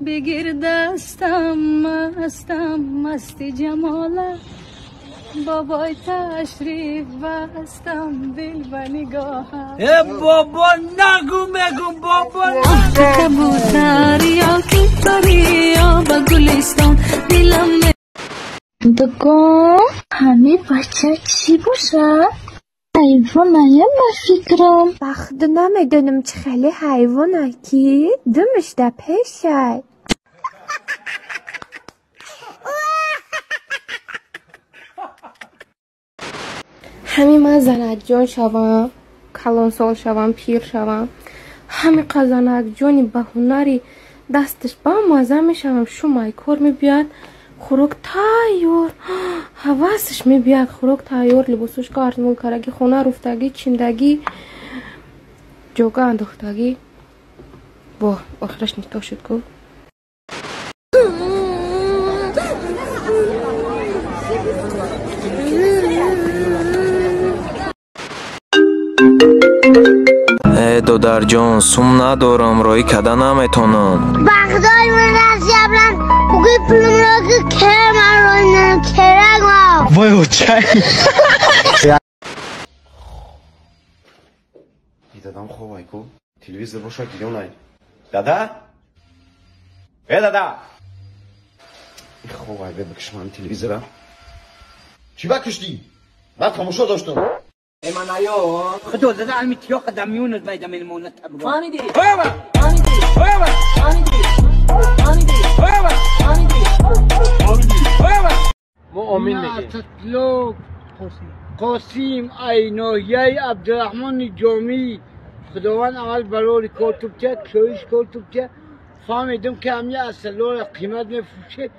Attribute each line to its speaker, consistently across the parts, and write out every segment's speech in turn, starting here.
Speaker 1: Бигир дастам, мастам, масти ҷамола. Бобой ташриф бастам, дил ба нигоҳам.
Speaker 2: Э бобо, нагу мегум, бобо.
Speaker 1: Кабутар ё ки пари ё ба гулистон дилам.
Speaker 3: Дугон, ҳамин бача чӣ бошад? Ҳайвоная, ба фикрам.
Speaker 4: Бахду намедонам, чӣ хеле ҳайвона, ки думаш да пешай.
Speaker 5: Ҳамин ман занакҷон шавам, калонсол шавам, пир шавам, ҳамин қа занакҷони ба ҳунари дасташ ба мазза мешавам. Шумай кор мебиёд, хӯрок тайёр, ҳавасаш мебиёд, хӯрок тайёр, либосушка арзмол карагӣ, хона руфтагӣ, чиндагӣ, ҷога андохтагӣ. Во, охираш нито шуд ку.
Speaker 6: Э додарҷон, сум надорам, роӣ када наметонам.
Speaker 7: Бахдой ман расиблан, уги пулумро ки кеман роинам керак ма.
Speaker 8: Вой, очай.
Speaker 9: Дадам хобай ку, телевизор боша, гирёнай. Дада? Э дада! Хобай, бе бикшман телевизора. Чӣ ба куштӣ? Ман тамошо доштам.
Speaker 2: خدو زده علمی تیاق دمیون از میدم این مونت تبگاه فهمیدی؟ بابا فهمیدی؟ بابا فهمیدی؟ فهمیدی؟ بابا فهمیدی؟ بابا
Speaker 10: ما آمین میگیم. قاسم ای ناحیه عبدالرحمن جامی، خداوند اول برای کارتوب که کلویش کارتوب که فهمیدم که همی اصلا قیمت میفروشه.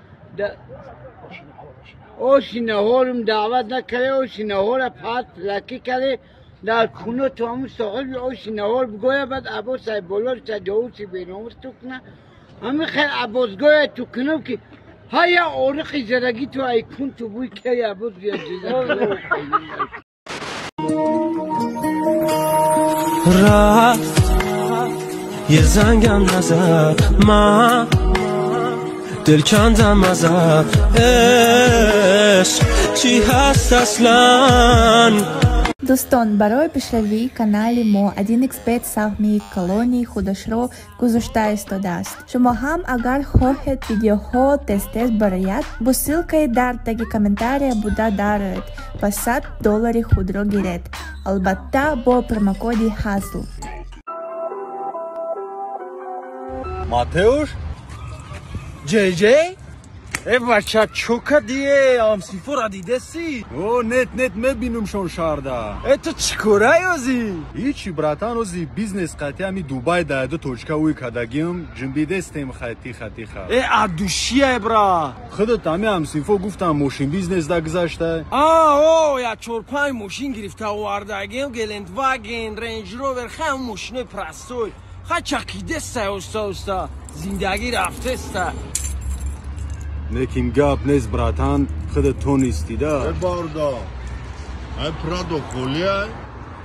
Speaker 10: آشی نهارم دعوت نکرده، آشی نهار پت لکی کرده در خونه تو همون صاحب آشی نهار بگویه. بعد عباس ای بالا تجاوزی بیناموس تو کنه، همین خیلی عباس گویه تو کنم که هیا آرقی زدگی تو ای کن تو بوی که عباس بیاد.
Speaker 6: رفت یه زنگم نزد، من دل کندم ازت، عشق چی هست اصلا.
Speaker 11: Дӯстон, барои пешравии канали мо 1xBet саҳми калони худашро гузошта истодааст. Шумо ҳам агар хоҳед видеоҳо тез-тез барояд, бо ссылкаи дар таги комментария буда дароед ва 100 доллари худро гиред. Албатта, бо промокоди ХАЗЛ.
Speaker 8: Матеуш?
Speaker 2: Ҷей ҷей? Э бача, чӯка дие, амсифора дидеси?
Speaker 8: О, нет, нет, мебинумшон шарда.
Speaker 2: Э ту чӣ корай озӣ?
Speaker 8: Ҳичи, братан, ози бизнес қати ами Дубай да ду точка уй кадагим, ҷунбидестем, хай, тиха, тиха.
Speaker 2: Э адушия, бра.
Speaker 8: Худат ами амсифо гуфтам, мошин бизнес да гузашта.
Speaker 2: А, о, я чор панҷ мошин гирифта овардагим, Гелендваген, Рейндж Ровер, хай мошинои простой. Хай чакидеста, оста оста, зиндагӣ рафтеста.
Speaker 8: Лекин гап нест, братан, худат тонистӣ да.
Speaker 12: Э барда, ай Прадо холиай?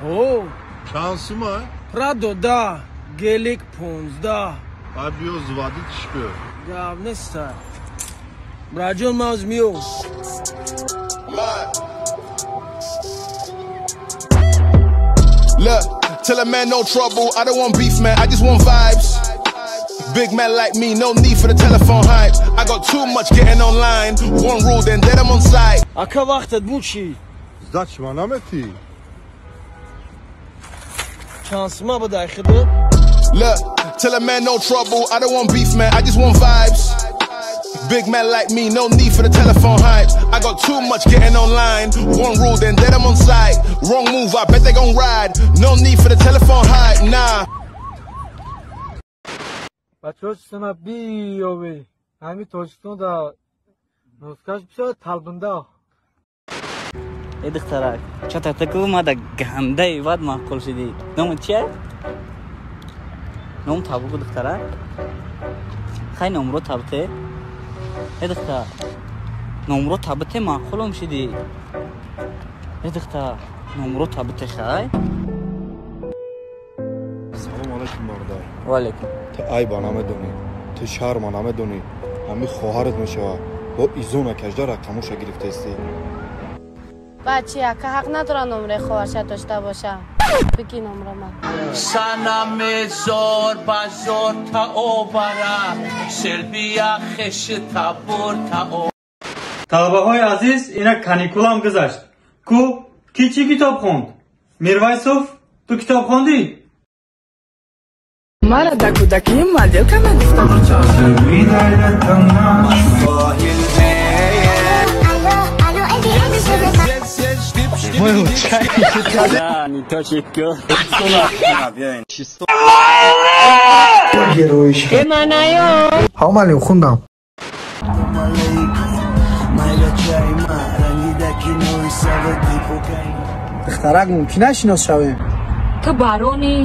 Speaker 2: О,
Speaker 12: Чанд сумай?
Speaker 2: Прадо да, гелик 15.
Speaker 12: Ай биё звадитиш кӯ.
Speaker 2: Гап неста. Браҷон, ман оз миём.
Speaker 13: Look, tell a man no trouble. I don't want beef, man. I just want vibes. Big man like me, no need for the telephone hype. I got too much getting online. One rule, then dead I'm on site.
Speaker 2: Ака, вақтат буд чӣ?
Speaker 12: Здач ма наметӣ?
Speaker 2: Чанд сума буда хиду?
Speaker 13: Look, tell a man no trouble. I don't want beef, man. I just want vibes. Big man like me, no need for the telephone hype. I got too much getting online. One rule, then dead I'm on site. Wrong move, I bet they gon' ride. No need for the telephone hype, nah.
Speaker 10: Бачаҳо, чизама биёве, ҳамин Тоҷикистон да нускаш бисёр талбинда.
Speaker 14: Э духтарак, чата таку мада гандаи вад маъқул шудӣ. Номат чия? Ном табугу, духтарак. Хай, номро табте. Э духтар, номро табте, маъқулам шудӣ. Э духтар, номро табте, хай.
Speaker 12: Салом алайкум, бародар.
Speaker 14: Ва алайкум.
Speaker 8: Ту айба намедонӣ. Ту шарма намедонӣ, ҳами хоҳарат мешава. Бо изона кажда рақамоша гирифтаистӣ.
Speaker 5: Бачи, ака ҳақ надора номраи хоҳарша дошта боша. Бигӣ номра ман.
Speaker 2: Санаме зор ба зор таобара, селбия хеш табор тао.
Speaker 15: Талабаҳои азиз, инак каникулам гузашт. Ку, ки чӣ китоб хонд? Мирвайсов, ту китоб хондӣ?
Speaker 16: Мара дар кӯдакӣ моделка мегуфтам.
Speaker 17: Ҳа, хундам.
Speaker 18: Духтарак, мумкин аст шинос шавем?
Speaker 1: Ту баронӣ,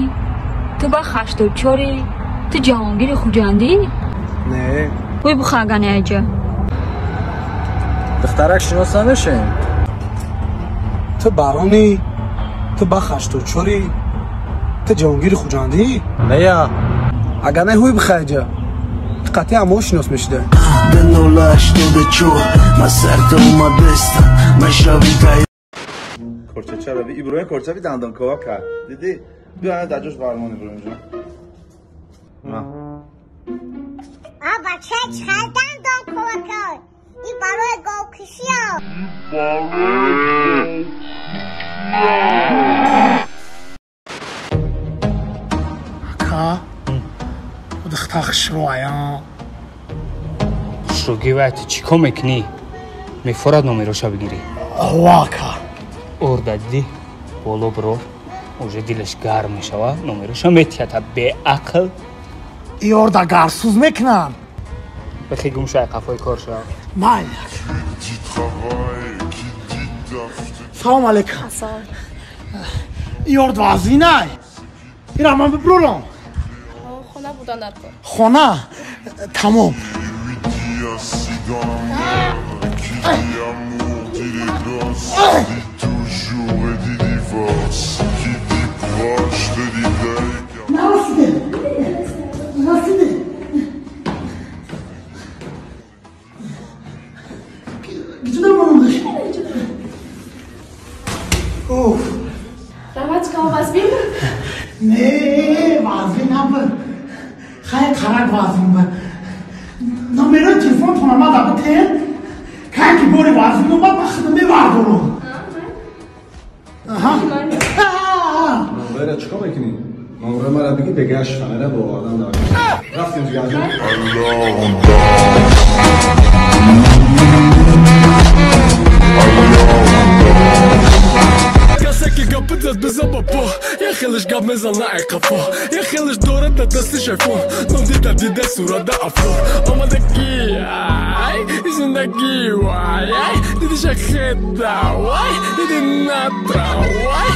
Speaker 1: ту ба 84, ту Ҷаҳонгири Хуҷандӣ?
Speaker 18: Не.
Speaker 1: Ҳуй бухагани айҷа.
Speaker 18: Духтарак, шинос намешем? Ту баронӣ, ту ба 84, ту Ҷаҳонгири Хуҷандӣ? Нея. Агар не, ҳуй бихайҷа. Ту қатъиян мо шинос мешида.
Speaker 12: Корча чара би Иброҳим корча би дандонкова кард. Дидӣ? Биё дар ҷош бармон Иброҳим ҷон.
Speaker 7: А бача чӣ дандонкова кард? И барои говкишиё.
Speaker 18: Ака, духтар хушрӯая.
Speaker 19: Хушрӯгӣ вай ту чӣ кор мекунӣ? Мефорад номероша бигирӣ.
Speaker 18: Ова, ака.
Speaker 19: Орда дидӣ? Боло биро, уже дилаш гарм мешава, номероша метиҳад, беақл.
Speaker 18: И орда гарсӯз мекунанд.
Speaker 19: Бихе гум шай, қафои кор шав.
Speaker 18: Майли. Салом алейкум. И орд вазинай. Ира ман биброрам.
Speaker 5: Хона будан дар кор.
Speaker 18: Хона? Тамом. Не, вазин набуд. Хай қарак вазин буд. Номерои телефонтон омада бутен, кай ки бори вазин омад, ба худам мебардорам.
Speaker 8: Номера чӣ кор мекунӣ? Номера мара бигӣ, бегаш фанера бо одам давай. Рафтем ҷигарҷон.
Speaker 20: Я хелеш гап мезана ай қафо, я хелеш дорад дар дасти шайфон. Ном дида дида сурада афор. Омадагӣ ай зиндагӣ вай ай диди шахеда вай диди натра вай.